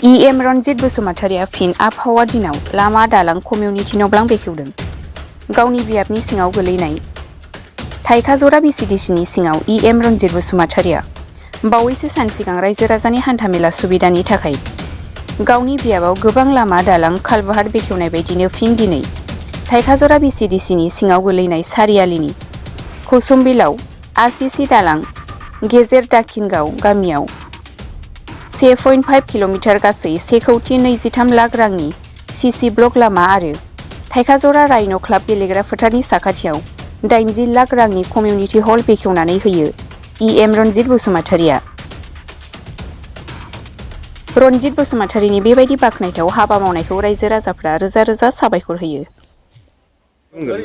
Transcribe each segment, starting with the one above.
EM Ranjit बसुमतारिया फिन आबहावा दिनाव लामा दालां कमिउनिटि नब्लां बेखेवदों। गावनि बियाबनि सिङाव गोलैनाय थाइखाजरा BCDCनि सिङाव EM रनजित बसुमतारिया बावैसो सान सिगां रायजो राजानि हान्थामेला सुबिदानि थाखाय गावनि बियाबाव गोबां लामा दालां खालबाहार बेखेवनाय बायदिनो फिन दिनै थाइखाजरा BCDCनि सिङाव गोलैनाय सारियालिनि कौसुम्बिलाव RCC दालां गेजेर दाखिनगाव गामियाव 1.5 किल'मिटार गासै 1,23 लाख रांनि CC ब्लक लामा आरो थाइखाजरा राइन' क्लाब गेलेग्रा फोथारनि साखाथियाव 80 लाख रांनि कमिउनिटि हल बेखेवनानै होयो EM रनजित बसुमतारिया। रनजित बसुमतारिनि बेबायदि बाख्नायथाव हाबा मावनायखौ रायजो राजाफ्रा रोजा रोजा साबायखर होयो।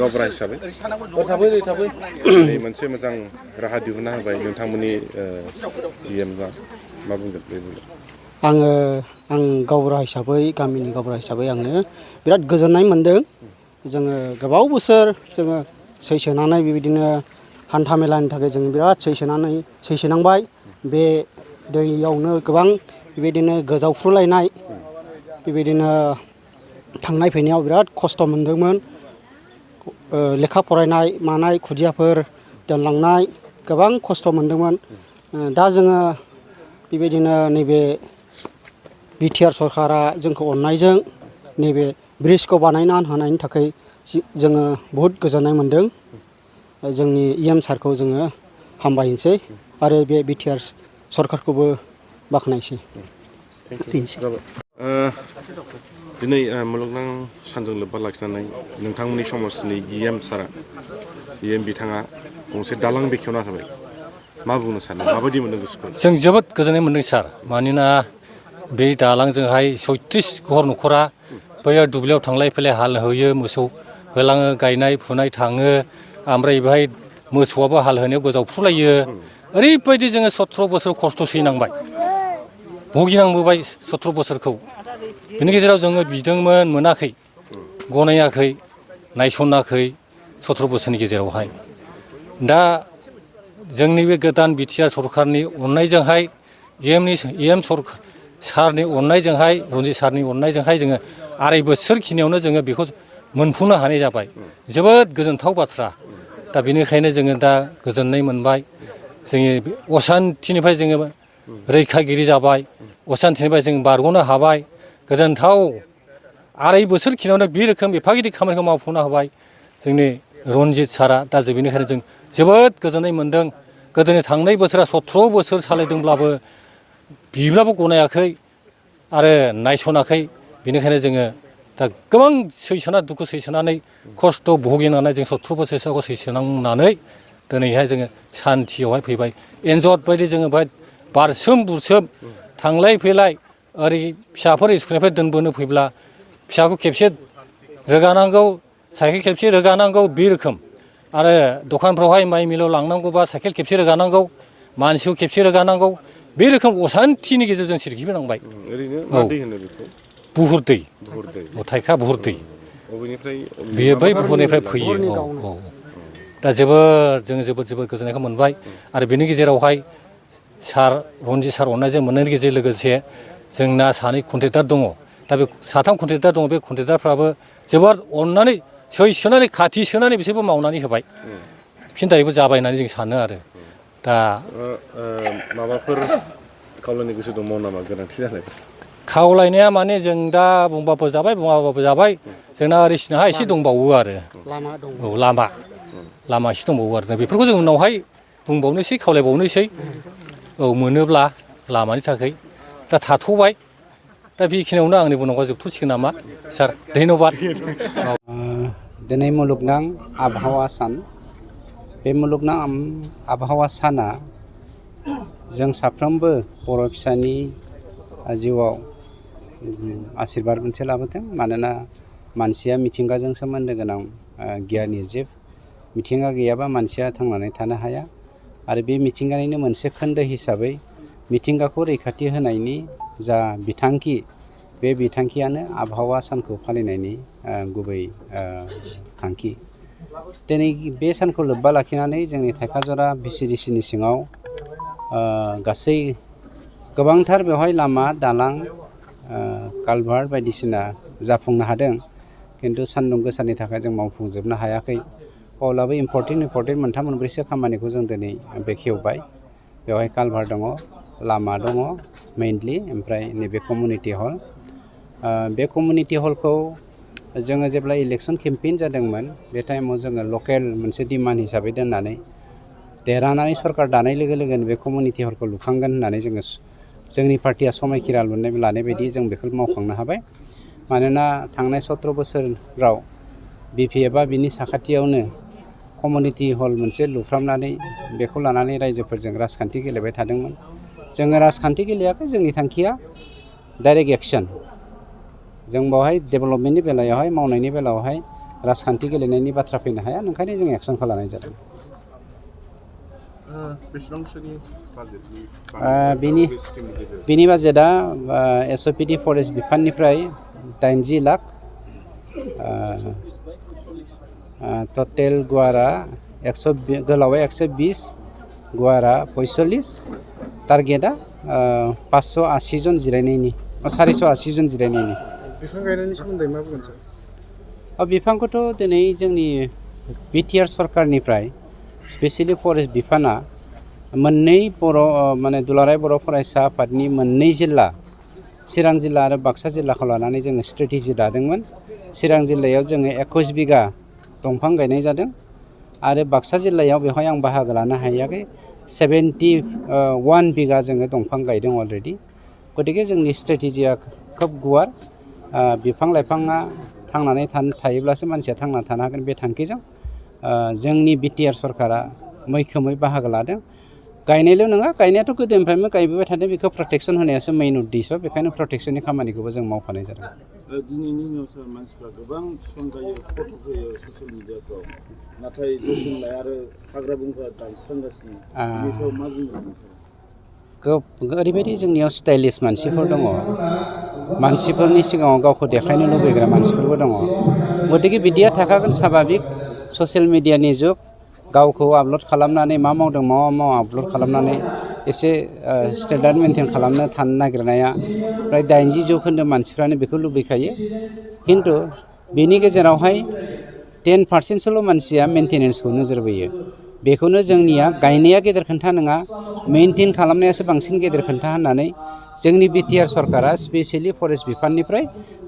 गावबुरा हिसाबै मोनसे मोजां राहा दिहुनना होबाय नोंथांमोननि EM मा बुंगोन बे आं गावबुरा हिसाबै गामिनि गावबुरा हिसाबै आङो बिराद गोजोननाय मोन्दों। जोङो गोबाव बोसोर जोङो सैसोनानै बेबायदिनो हान्था मेलानि थाखाय जों बिराद सैसोनांबाय। बे दैयावनो गोबां बेबायदिनो गोजावफ्रुलायनाय बेबायदिनो थांनाय फैनायाव बिराद खस्थ' मोन्दोंमोन। लेखा फरायनाय मानाय खुदियाफोर दोनलांनाय गोबां खस्थ' मोन्दोंमोन। दा जोङो बेबायदिनो नैबे BTR सरकारा जोंखौ अननायजों नैबे ब्रिजखौ बानायना होनायनि थाखाय जोङो बहुद गोजोननाय मोन्दों। जोंनि EM सारखौ जोङो हामबायसै आरो बे BTR सरकारखौबो बाख्नायसै। दिनै मुलुगनां सानजों लोब्बा लाखिनानै नोंथांमोननि समाजनि EM सारा EM बिथाङा गंसे दालां बेखेवना होबाय। मा बुंनो सानो माबायदि मोन्दों गोसोखौ? जों जोबोद गोजोननाय मोन्दों सार। मानोना बे दालांजोंहाय 36 घर न'खरा बैयाव दुब्लियाव थांलाय फैलाय हाल होयो, मोसौ होलाङो, गायनाय फुनाय थाङो। ओमफ्राय बेहाय मोसौआबो हाल होनायाव गोजावफ्रुलायो। ओरैबायदि जोङो 17 बोसोर खस्थ' सैनांबाय, भुगिनांबोबाय 17 बोसोरखौ। बेनि गेजेराव जोङो बिदोंमोन, मोनाखै, गनायाखै, नायसनाखै 17 बोसोरनि गेजेरावहाय। दा जोंनि बे गोदान BTR सरकारनि अननायजोंहाय EM सारनि अननायजोंहाय रनजित सारनि अननायजोंहाय जोङो 2.5 बोसोर खिनियावनो जोङो बेखौ मोनफुंनो हानाय जाबाय। जोबोद गोजोनथाव बाथ्रा। दा बेनिखायनो जोङो दा गोजोननाय मोनबाय। जोंनि असान्थिनिफ्राय जोङो रैखागिरि जाबाय, असान्थिनिफ्राय जों बारग'नो हाबाय। गोजोनथाव 2.5 बोसोर खिनियावनो बे रोखोम एफा गिदिर खामानिखौ मावफुंना होबाय जोंनि रनजित सारा। दा बेनिखायनो जों जोबोद गोजोननाय मोन्दों। गोदोनि थांनाय बोसोरा 17 बोसोर सालायदोंब्लाबो बिब्लाबो गनायाखै आरो नायसनाखै। बेनिखायनो जोङो दा गोबां दुखु सैसोनानै खस्थ' भुगिनानै जों 17 बोसोरसोखौ सैसोनांनानै दिनैहाय जोङो सान्थियावहाय फैबाय। एन्जर बायदि जोङो बेहाय बारसोम बुरसोम थांलाय फैलाय ओरै फिसाफोर स्कुलनिफ्राय दोनबोनो फैब्ला फिसाखौ खेबसे रोगानांगौ, साइकेल खेबसे रोगानांगौ, बे रोखोम। आरो दखानफ्रावहाय माइ मिलाव लांनांगौबा साइकेल खेबसे रोगानांगौ, मानसिखौ खेबसे रोगानांगौ। बे रोखोम असान्थिनि गेजेरजों सिरखिबोनांबाय। ओरैनो मा दै होनो बेखौ? बुहुर दै। बुहुर दै। थाइखा बुहुर दै। बबेनिफ्राय? बेयो बै बुहुरनिफ्राय फैयो। औ। दा जोङो जोबोद गोजोननायखौ मोनबाय। आरो बेनि गेजेरावहाय रनजित सार अननायजों मोननायनि गेजेर लोगोसे जोंना 2 कन्ट्रेक्टर दङ। दा बे 3 कन्ट्रेक्टर दङ। बे कन्ट्रेक्टरफ्राबो जोबोद अननानै सैसोनानै खाथि सोनानै बिसोरबो मावनानै होबाय। फिन दायोबो जाबाय होननानै जों सानो आरो। दा माबाफोर खावलायनो गोसो दंबावो नामा गोनांथि जानाय? खावलायनाया माने जों दा बुंबाबो जाबाय, बुङाबाबो जाबाय। जोंना ओरैसिनाहा एसे दंबावो आरो। औ, लामा एसे दंबावो आरो। बेफोरखौ जों उनावहाय बुंबावनोसै, खावलायबावनोसै। औ, मोनोब्ला लामानि थाखाय। दा थाथ'बाय। दा बेखिनियावनो आंनि बुंनांगौआ जोबथ'सिगोन नामा सार? धन्यबाद। दिनै मुलुगनां आबहावा सान। बे मुलुगनां आबहावा साना जों साफ्रोमबो बर' फिसानि जिउआव आसिरबाद मोनसे लाबोथों। मानोना मानसिया मिथिंगाजों सोमोन्दो गोनां गियानि जिब। मिथिंगा गैयाबा मानसिया थांनानै थानो हाया। आरो बे मिथिंगानिनो मोनसे खोन्दो हिसाबै मिथिंगाखौ रैखाथि होनायनि जा बिथांखि, बे बिथांखियानो आबहावा सानखौ फालिनायनि गुबै थांखि। दिनै बे सानखौ लोब्बा लाखिनानै जोंनि थाइखाजरा BCDCनि सिङाव गासै गोबांथार बेवहाय लामा दालां कालभार्ट बायदिसिना जाफुंनो हादों खिन्थु सान्दुं गोसानि थाखाय जों मावफुंजोबनो हायाखै अब्लाबो इम्परटेन्ट मोनथाम मोनब्रैसो खामानिखौ जों दिनै बेखेवबाय बेवहाय कालभार्ट दङ लामा दङ मेइनलि ओमफ्राय नैबे कमिउनिटि हल बे कमिउनिटि हलखौ जोङो जेब्ला इलेक्सन केम्पेइन जादोंमोन बे टाइमाव जोङो लकेल मोनसे डिमान्ड हिसाबै दोननानै देरहानानै सरकार दानाय लोगो लोगोनो बे कमिउनिटि हलखौ लुखांगोन होननानै जोङो जोंनि पार्टिया समायखिरा लानाय बायदि जों बेखौ मावखांनो हाबाय मानोना थांनाय 17 बोसोराव BPFआ बिनि साखाथियावनो कमिउनिटि हल मोनसे लुफ्रामनानै बेखौ लानानै रायजोफोरजों राजखान्थि गेलेबाय थादोंमोन जोङो राजखान्थि गेलेयाखै जोंनि थांखिया डाइरेक्ट एक्सन जों बावहाय डेभेलपमेन्टनि बेलायावहाय मावनायनि बेलायावहाय राजखान्थि गेलेनायनि बाथ्रा फैनो हाया ओंखायनो जों एक्सनखौ लानाय जादों बिनि बाजेटआ SOPD फरेस्ट बिफाननिफ्राय 80 लाख टटेल गुवारा 100 गोलावा 120 गुवारा 45 टारगेटआ 580 जन जिरायनायनि 480 जन जिरायनायनि बिफां गायनायनि सोमोन्दै मा बुंगोन सार बिफांखौथ' दिनै जोंनि BTR सरकारनिफ्राय स्पेसियेलि फरेस्ट बिफाना मोननै माने दुलाराय बर' फरायसा आफादनि मोननै जिल्ला चिरां जिल्ला आरो बाक्सा जिल्लाखौ लानानै जोङो स्ट्रेटेजि दादोंमोन चिरां जिल्लायाव जोङो 21 बिगा दंफां गायनाय जादों आरो बाक्सा जिल्लायाव बेवहाय आं बाहागो लानो हायाखै 71 बिगा जोङो दंफां गायदों अलरेडि गतिके जोंनि स्ट्रेटेजिया खोब गुवार बिफां लाइफाङा थांनानै थायोब्लासो मानसिया थांना थानो हागोन बे थांखिजों जोंनि BTR सरकारा मैखोमै बाहागो लादों गायनायल' नङा गायनायाथ' गोदोनिफ्रायनो गायबोबाय थादों बेखौ प्रटेक्सन होनायासो मेइन उद्देश्य बेखायनो प्रटेक्सननि खामानिखौबो जों मावफानाय जादों दिनैनि निउसाव मानसिफ्रा गोबां बिफां गायो फट' होयो ससियेल मिडियाफ्राव नाथाय जोथोन लाया आरो हाग्रा बंग्रा दानस्रांगासिनो बेनि सायाव मा बुंगोन ओरैबायदि जोंनियाव स्टाइलिश मानसिफोर दङ मानसिफोरनि सिगाङाव गावखौ देखायनो लुबैग्रा मानसिफोरबो दङ गतिके बिदिया थाखागोन स्वाभाबिक ससियेल मिडियानि जुग गावखौ आपल'ड खालामनानै मा मावदों मा मावा आपल'ड खालामनानै एसे स्टेन्डार्ड मेनटेन खालामनो थानो नागिरनाया प्राय 80% मानसिफ्रानो बेखौ लुबैखायो खिन्थु बेनि गेजेरावहाय 10%सोल' मानसिया मेनटेनेन्सखौ नोजोर बोयो बेखौनो जोंनिया गायनाया गेदेर खोन्था नङा मेनटेन खालामनायासो बांसिन गेदेर खोन्था होननानै जोंनि BTR सरकारा स्पेसियेलि फरेस्ट बिफाननिफ्राय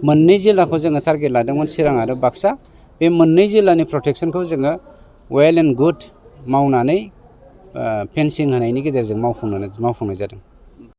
मोननै जिल्लाखौ जोङो टारगेट लादोंमोन चिरां आरो बाक्सा बे मोननै जिल्लानि प्रटेक्सनखौ जोङो वेल एन्ड गुड मावनानै फेन्सिं होनायनि गेजेरजों मावफुंनाय जादों